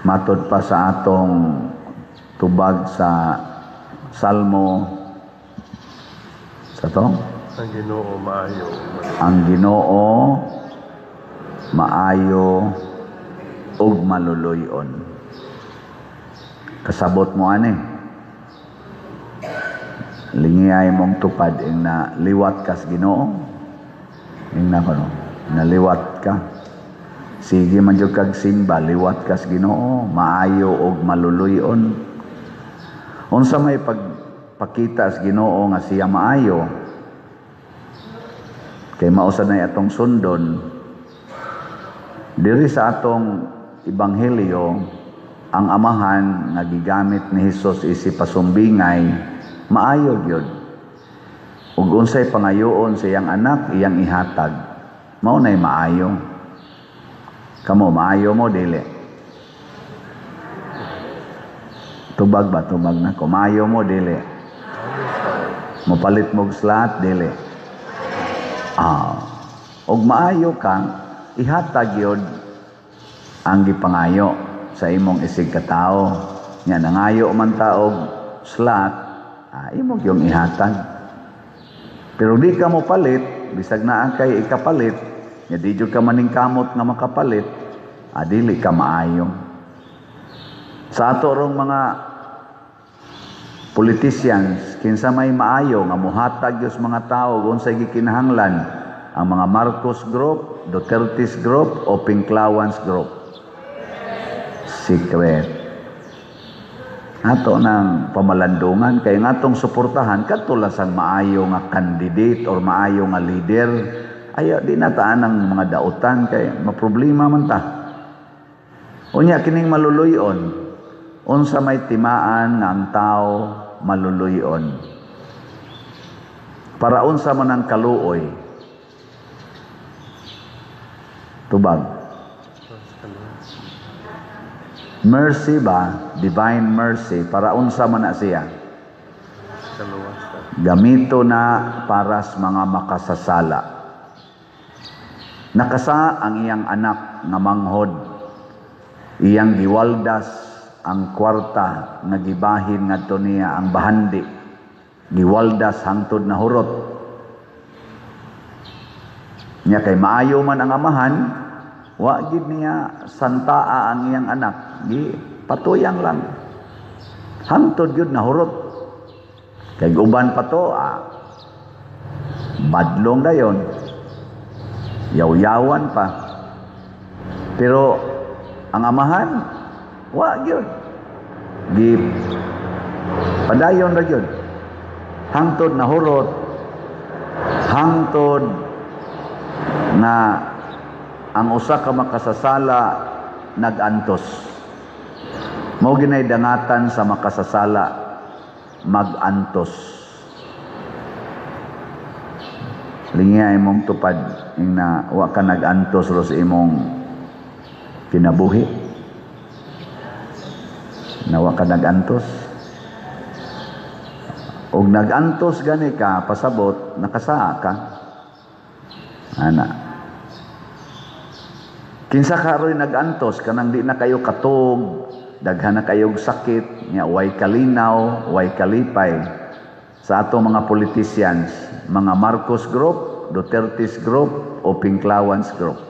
Matod pa sa atong tubag sa Salmo sa to. Ang Ginoo maayo. Ang Ginoo maayo ug maluluy-on. Kasabot mo ani. Lingiyay mong tupad ing na liwat kas Ginoo. Ing na kono, naliwat ka. Sige man jud kag simba, liwat kas Ginoo, maayo ug maluluy-on. Unsa may pagpakita sa Ginoo nga siya maayo? Kay mao sad nay atong sundon. Diri sa atong ebanghelyo, ang amahan nga gigamit ni Hesus isip pasumbingay, maayo gyud. Ug unsay pangayoon sa iyang anak, iyang ihatag. Mao nay maayo. Kamo, maayo mo dili? Tubag ba? Tubag na ko. Maayo mo dili? Mopalit mo og slat dili? Ah. Og maayo ka, ihatag yun ang gipangayo sa imong isig katao. Nya nangayo man ta og slat, imo yung ihatag. Pero di ka mo palit, bisag naa kay ikapalit, nya di jud ka maningkamot nga makapalit, dili ka maayo. Sa ato rong mga politicians, kinsa may maayo nga mohatag gyud sa mga tawo unsay gikinahanglan, ang mga Marcos Group, Duterte's Group o Pinklawans Group? Secret. Ato nang pamalandungan kay nga atong suportahan kadto lang sang maayo nga candidate or maayo nga leader. Ayo di na taan ang mga dautan kay maproblema man ta. Unya kining maluluyon, unsa may timaan nga ang tao maluluyon? Para unsa man ang kaluoy? Tubag. Mercy ba? Divine mercy. Para unsa man na siya? Gamito na para sa mga makasasala. Nakasa ang iyang anak nga manghod. Iyang giwaldas ang kwarta nga gibahin ngadto niya ang bahandi. Giwaldas hangtod na hurot. Nya kay maayo man ang amahan, wa gid niya santaa ang iyang anak, gi patuyang lang. Hangtod gyud nahurot. Kay uban pa to, badlong dayon. Yaw-yawan pa. Pero ang amahan, wa gyud. Gi padayon ra gyud. Hangtod nahurot, hangtod na ang usa ka makasasala nag-antos. Mao ginay dangatan sa makasasala, mag-antos. Lingiya imong tupad ing na wa ka nag-antos ro sa imong kinabuhi. Na wa ka nag-antos. Og nag-antos gani ka, pasabot, nakasaa ka. Ana. Kinsa karoy nag-antos kanang di na kayo katog, daghan na kayog sakit, nya way kalinaw, way kalipay. Sa ato mga politicians, mga Marcos Group, Duterte's Group o Pinklawans Group.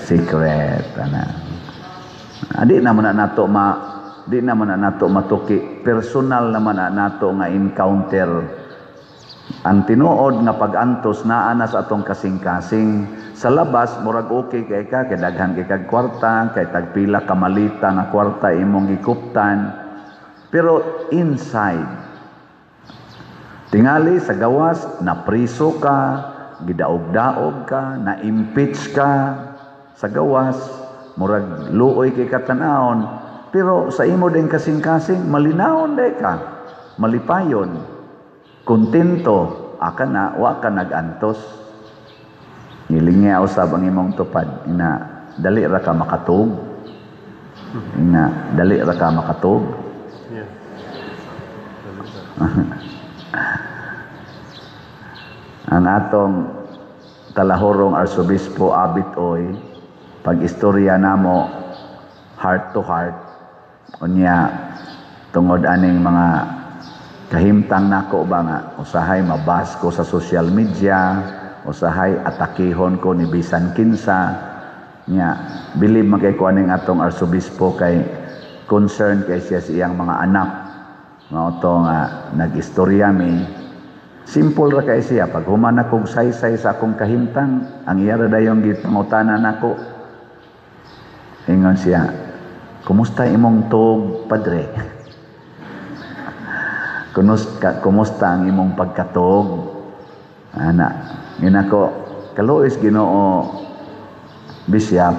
Secret ana. Di naman na nato ma di naman na nato matuki, personal naman na nato nga encounter. Ang tinuod nga pag-antos naa na sa atong kasing-kasing. Sa labas murag okay kay ka, kay daghan kay kag kwarta, kay tagpila ka malita nga kwarta imong gikuptan. Pero inside, tingali sa gawas napriso ka, gidaog-daog ka, na-impeach ka sa gawas, murag luoy kay katanawon, pero sa imo din kasing-kasing malinawon day ka, malipayon, kontento, aka na, wa ka nag-antos. Ngilingi usab ang imong tupad, ina dali ra ka makatug. Ina dali ra ka makatug. Yeah. Ang atong talahorong Arsobispo Abit Oy, pag istorya namo heart to heart. Unya tungod aning mga kahimtang nako ba nga usahay mabas ko sa social media, usahay atakihon ko ni bisan kinsa. Nya bilib man kay ko aning atong arsobispo kay concern kay siya sa iyang mga anak. Mao to nga nag-istorya mi. Simple ra kay siya. Pag human akong saysay sa akong kahimtang, ang iya ra dayong gipangutana nako. Ingon siya, "Kumusta imong tuog, padre? Kumusta, kumusta ang imong pagkatuog?" Ana, ingon ko, "Kaluoy sa Ginoo, Bishop,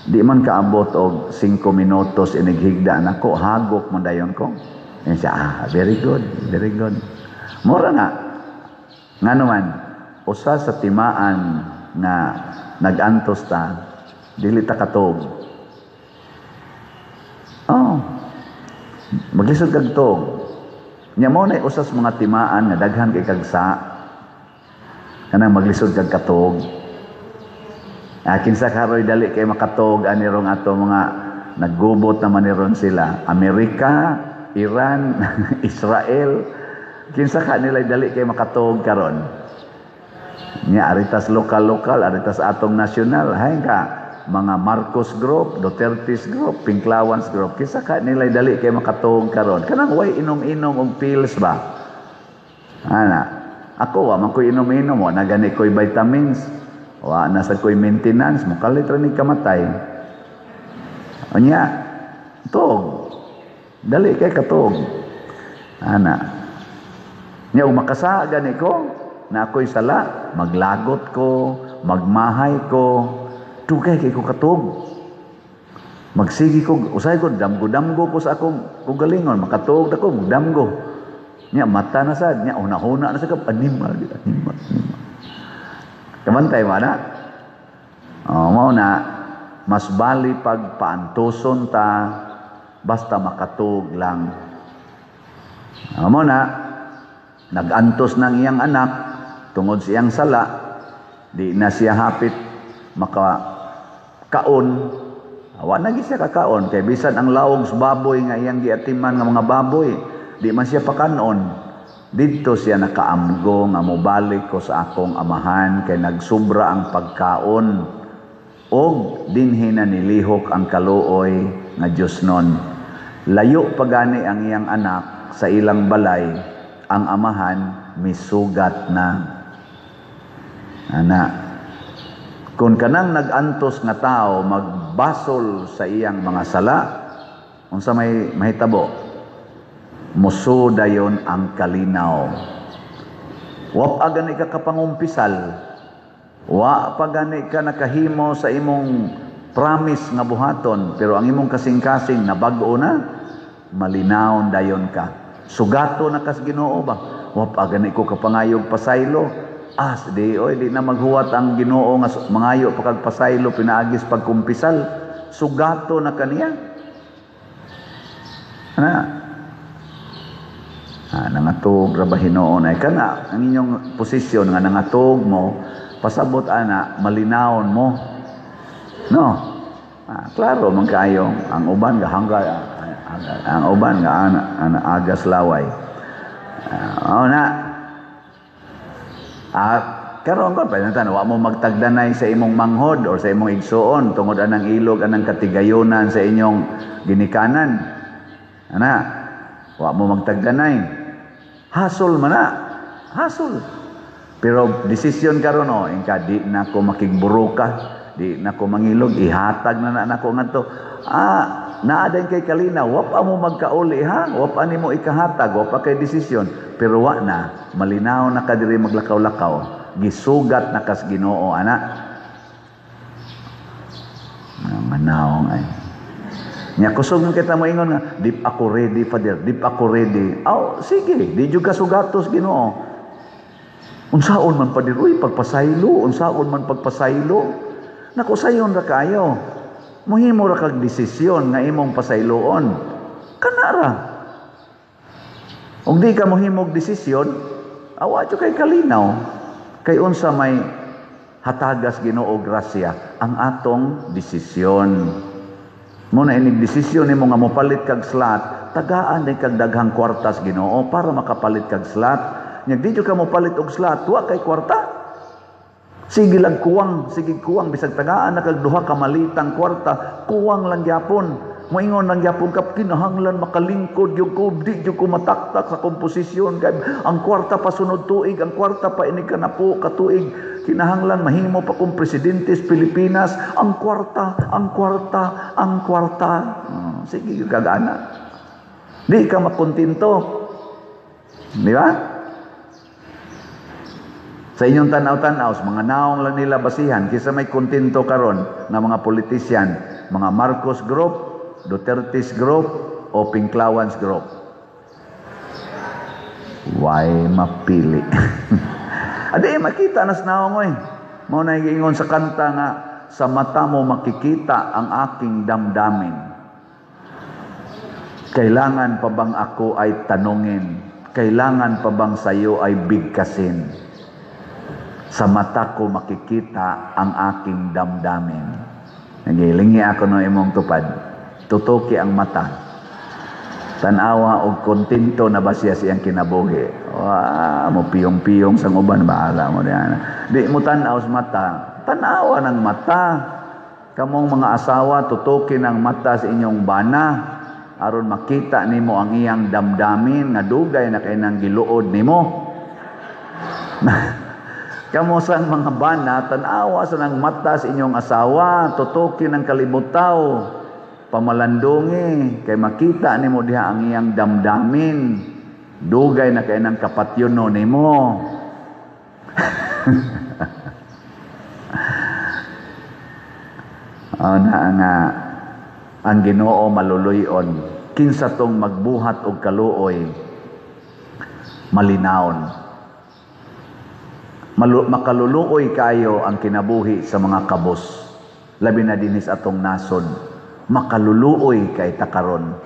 di man kaabot og 5 minutos inighigda nako, hagok mo dayon ko." Ingon siya, "Ah, very good, very good." Mura na. Nga naman, usa sa timaan nga nag-antos ta, dili ta katuog. Oh, maglisod kag tuog. Nya mo na usas mga timaan nga daghan kay kagsa kanang maglisod kag katuog. Ah, kinsa karoy dali kay makatuog ani rong ato mga naggubot naman ni ron sila? Amerika, Iran, Israel. Kinsa ka nila dali kay makatuog karon? Nya aritas lokal-lokal, aritas atong nasyonal, hay ka mga Marcos Group, Duterte's Group, Pinklawans Group, kinsa ka nila dali kay makatuog karon? Kanang way inom-inom og pills ba? Ana, ako wa man ko'y inom-inom, wa na gani ko'y vitamins, wa na sa ko'y maintenance, mukalit ra ni kamatay. Unya, tuog. Dali kay katuog. Ana. Nya ug makasa gani ko, na ako'y sala, maglagot ko, magmahay ko, dugay kay ko katuog. Magsigi ko, usay ko, damgo-damgo ko sa akong kugalingon, makatuog na ko, magdamgo. Nya, mata na sad, nya, una-huna na sa kap, animal, animal, animal. Kamantay mo na? Oh, mao na, mas bali pag paantuson ta, basta makatuog lang. Oh, mao na, nag-antos ng iyang anak, tungod sa iyang sala, di na siya hapit maka kaon. Wa na gyud siya kakaon kay bisan ang lawog sa baboy nga iyang giatiman nga mga baboy, di man siya pakanon. Didto siya nakaamgo nga mobalik ko sa akong amahan kay nagsubra ang pagkaon, og dinhi na nilihok ang kaluoy nga Dios nun. Layo pa gani ang iyang anak sa ilang balay, ang amahan misugat na. Ana, kung kanang nag-antos nga tao magbasol sa iyang mga sala, unsa may mahitabo? Muso dayon ang kalinaw. Wa pa gani ka kapangumpisal. Wa pa gani ka nakahimo sa imong promise nga buhaton, pero ang imong kasing-kasing nabag-o na, malinawon dayon ka. Sugato na kas Ginoo ba? Wa pa gani ko kapangayog pasaylo. As di oy, di na maghuwat ang Ginoo nga mangayo pa kag pasaylo pinaagis pagkumpisal. Sugato na kaniya. Ana. Ah, nangatog ra ba hinuon ay kana ang inyong posisyon nga nangatog mo, pasabot ana malinawon mo. No. Ah, klaro man kayo ang uban ga hangga, ang uban nga ana, ana agas laway. Ah, na. Ah, karon ko pa wa mo magtagdanay sa imong manghod or sa imong igsuon tungod anang ilog, anang katigayonan sa inyong ginikanan. Ana, wa mo magtagdanay. Hasol man na. Hasol. Pero desisyon karon no, ingka di na ko makigburuka, di na ko mangilog, ihatag na na nako ngadto. Ah, naa din kay kalina, wa pa mo magkauli ha, wa pa nimo ikahatag, wa pa kay desisyon, pero wa na, malinaw na ka diri maglakaw-lakaw, gisugat na kas Ginoo ana. Manaong ay. Nya kusog man kita moingon nga, "Di pa ako ready, Father, di pa ako ready." Aw, sige, di jud ka sugatos Ginoo. Unsaon man, Father, uy, pagpasaylo, unsaon man pagpasaylo? Naku, sayon ra kayo. Muhimo ra kag desisyon nga imong pasayloon. Kanara. Ug di ka mohimog desisyon, awa jud kay kalinaw. Kay unsa may hatagas Ginoo grasya ang atong desisyon. Mo na inig desisyon nimo nga mopalit kag slot, tagaan din kag daghang kwartas Ginoo para makapalit kag slot. Nya di jud ka mopalit og slot, wa kay kwarta. Sige lang kuwang, sige kuwang bisag tagaan na kag duha ka malitang kwarta, kuwang lang gyapon. Moingon lang gyapon ka, "Kinahanglan makalingkod gyud ko, di gyud ko mataktak sa komposisyon kay ang kwarta pa sunod tuig, ang kwarta pa inig ka na po katuig, kinahanglan mahimo pa kong presidente sa Pilipinas, ang kwarta, ang kwarta, ang kwarta." Sige gyud kag ana. Di ka makontento. Di ba? Sa inyong tanaw-tanaw, sa mga naong lang nila basihan, kisa may kontento karon nga mga politician, mga Marcos Group, Duterte's Group, o Pinklawans Group? Why mapili? Adi makita nas naong oy. Mao na giingon sa kanta nga, "Sa mata mo makikita ang aking damdamin. Kailangan pa bang ako ay tanungin? Kailangan pa bang sayo ay bigkasin? Sa mata ko makikita ang aking damdamin." Nagilingi ako no imong tupad. Tutuki ang mata. Tanawa og kontento na ba siya siyang kinabuhi. Wa mo piyong-piyong sang uban, bahala mo diyan. Di mo tan-aw sa mata. Tanawa ng mata. Kamong mga asawa, tutuki ng mata sa inyong bana aron makita nimo ang iyang damdamin nga dugay na kay nang giluod nimo. Kamo sang mga bana, tanawa sa nang mata sa inyong asawa, tutuki ng kalibutaw, pamalandungi, kay makita nimo diha ang iyang damdamin. Dugay na kay nang kapatyono nimo. Oh, na nga ang Ginoo maluluyon, kinsa tong magbuhat og kaluoy malinawon. Makaluluoy kayo ang kinabuhi sa mga kabos, labi na dinhi sa atong nasod. Makaluluoy kay takaron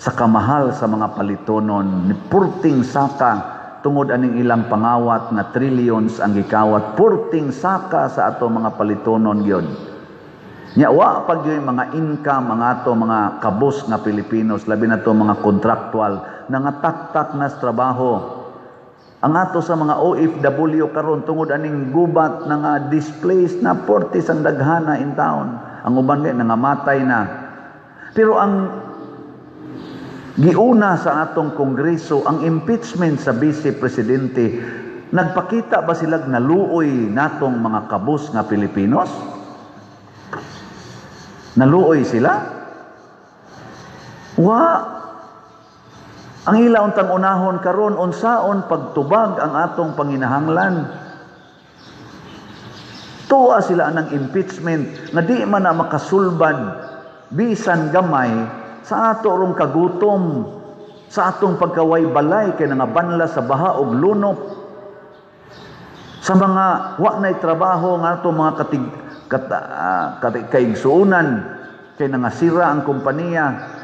sa kamahal sa mga palitonon ni purting saka tungod aning ilang pangawat nga trillions ang gikawat, purting saka sa ato mga palitonon gyud. Nya wa pag yung mga income ang ato mga kabos nga Pilipinos, labi na to mga kontraktual nangataktak na sa trabaho. Ang ato sa mga OFW karon tungod aning gubat na nga displaced na portis ang daghana in town. Ang uban gay nangamatay na. Pero ang giuna sa atong kongreso ang impeachment sa vice presidente, nagpakita ba silag naluoy natong mga kabos nga Pilipinos? Naluoy sila? Wa. Ang ila untang unahon karon unsaon pagtubag ang atong panginahanglan. Tuwa sila ang impeachment nga di man na makasulbad bisan gamay sa ato rong kagutom, sa atong pagkaway balay kay nangabanla sa baha og lunop, sa mga wa nay trabaho nga ato mga kaigsuonan kay nangasira ang kompanya.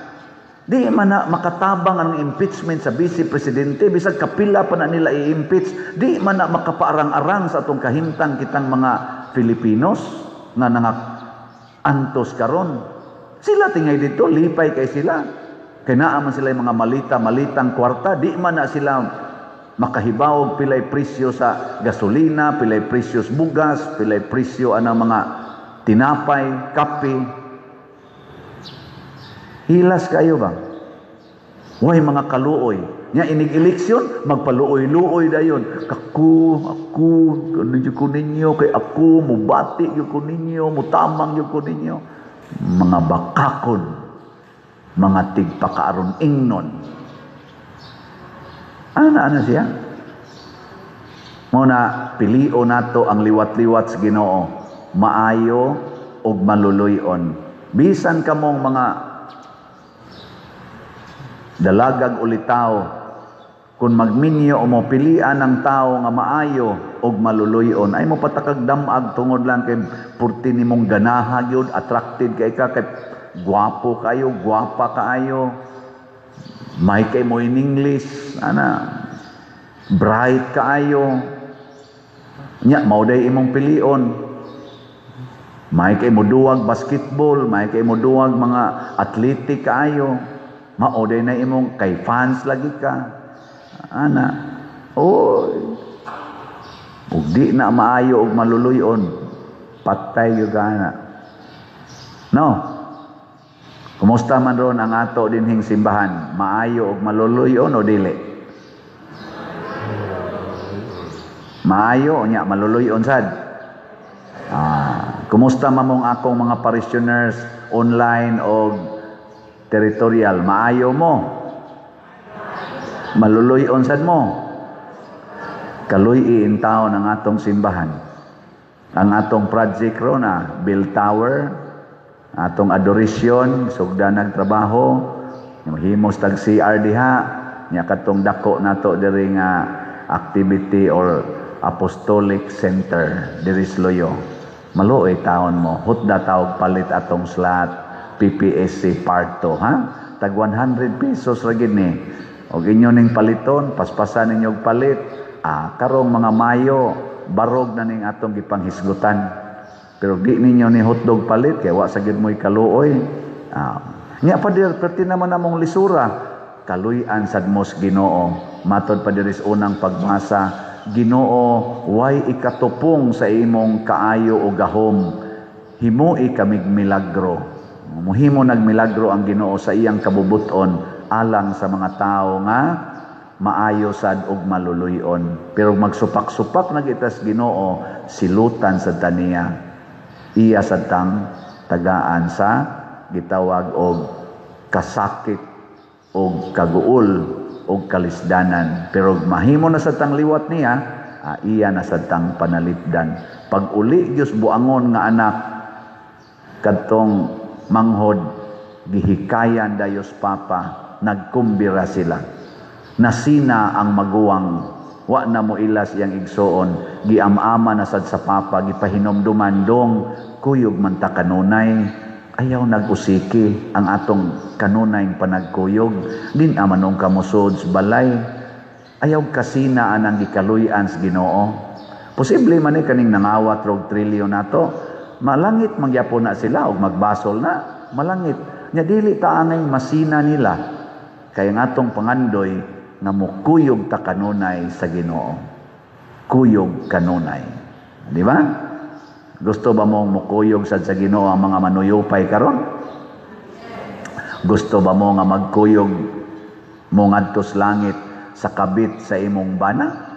Di man na makatabang ang impeachment sa vice presidente, bisag kapila pa na nila i-impeach, di man na makapaarang-arang sa atong kahimtang kitang mga Filipinos nga nangaantos karon. Sila tingay dito, lipay kay sila. Kay naa man sila yung mga malita-malitang kwarta, di man na sila makahibawog pilay presyo sa gasolina, pilay presyo sa bugas, pilay presyo anang mga tinapay, kape. Hilas kayo ba? Way mga kaluoy. Nya inig eleksyon, magpaluoy-luoy dayon. Kaku, aku, ano jud ko ninyo, kay ako, mubati jud ko ninyo, mutamang jud ko ninyo. Mga bakakon, mga tigpakaaron ingnon. Ano na ano siya? Muna, pilio nato ang liwat-liwat sa Ginoo. Maayo og maluluyon. Bisan kamong mga dalagag ulitaw, kung magminyo o mopilian ang tao nga maayo og maluluyon, ay mo patakag damag tungod lang kay purti nimong ganaha gyud, attracted kay ka, kay gwapo kayo, gwapa kaayo, may kay mo in English, ana, bright kaayo, nya mao day imong pilion. May kay mo duwag basketball, may kay mo duwag mga athletic kaayo. Mao day na imong kay fans lagi ka. Ana. Oy. Ug di na maayo og maluluyon, patay gyud ka ana. No. Kumusta man ron ang ato dinhing simbahan? Maayo og maluluyon o dili? Maayo nya maluluyon sad. Kumusta man mong akong mga parishioners online o territorial? Maayo mo? Maluluyon sad mo? Kaluy taon ang atong simbahan. Ang atong project ron Bell Tower, atong adoration, sugda nagtrabaho, himos tag CR diha, nya katong dako nato diri nga activity or apostolic center diri sa Loyo. Maluoy taon mo, hutda tawag palit atong slot PPSC part 2, ha? Tag 100 pesos ra gid ni. Og inyo ning paliton, paspasan ninyo og palit. Karong mga Mayo, barog na ning atong gipanghisgutan. Pero di ninyo ni hotdog palit kay wa sa gid mo'y kaluoy. Nya pader, perti naman namong lisura. Kaluy-an sad mos Ginoo. Matod pa diri sa unang pagbasa, Ginoo, way ikatupong sa imong kaayo o gahom. Himui kamig milagro. Muhimo nagmilagro ang Ginoo sa iyang kabubuton alang sa mga tao nga maayo sad og maluluyon. Pero magsupak-supak na gitas Ginoo, silutan sa taniya. Iya sad tang tagaan sa gitawag og kasakit og kaguol og kalisdanan. Pero mahimo na sa tang liwat niya, iya na sa tang panalipdan. Pag uli Diyos buangon nga anak kadtong manghod, gihikayan dayos papa, nagkumbira sila. Nasina ang maguwang, wa na mo ilas iyang igsoon, giamama na sad sa papa, gipahinomduman dong, kuyog man ta kanunay, ayaw nag-usiki ang atong kanunay panagkuyog, din amanong kamusod sa balay, ayaw kasina anang gikaluy-an sa Ginoo. Posible man ni kaning nangawat rog trilyon nato, malangit mangyapon na sila og magbasol na, malangit. Nya dili ta angay masina nila, kay ang atong pangandoy nga mukuyog ta kanunay sa Ginoo. Kuyog kanunay. Di ba? Gusto ba mong mukuyog sad sa Ginoo ang mga manuyupay karon? Gusto ba mo nga magkuyog mo ngadto sa langit sa kabit sa imong bana?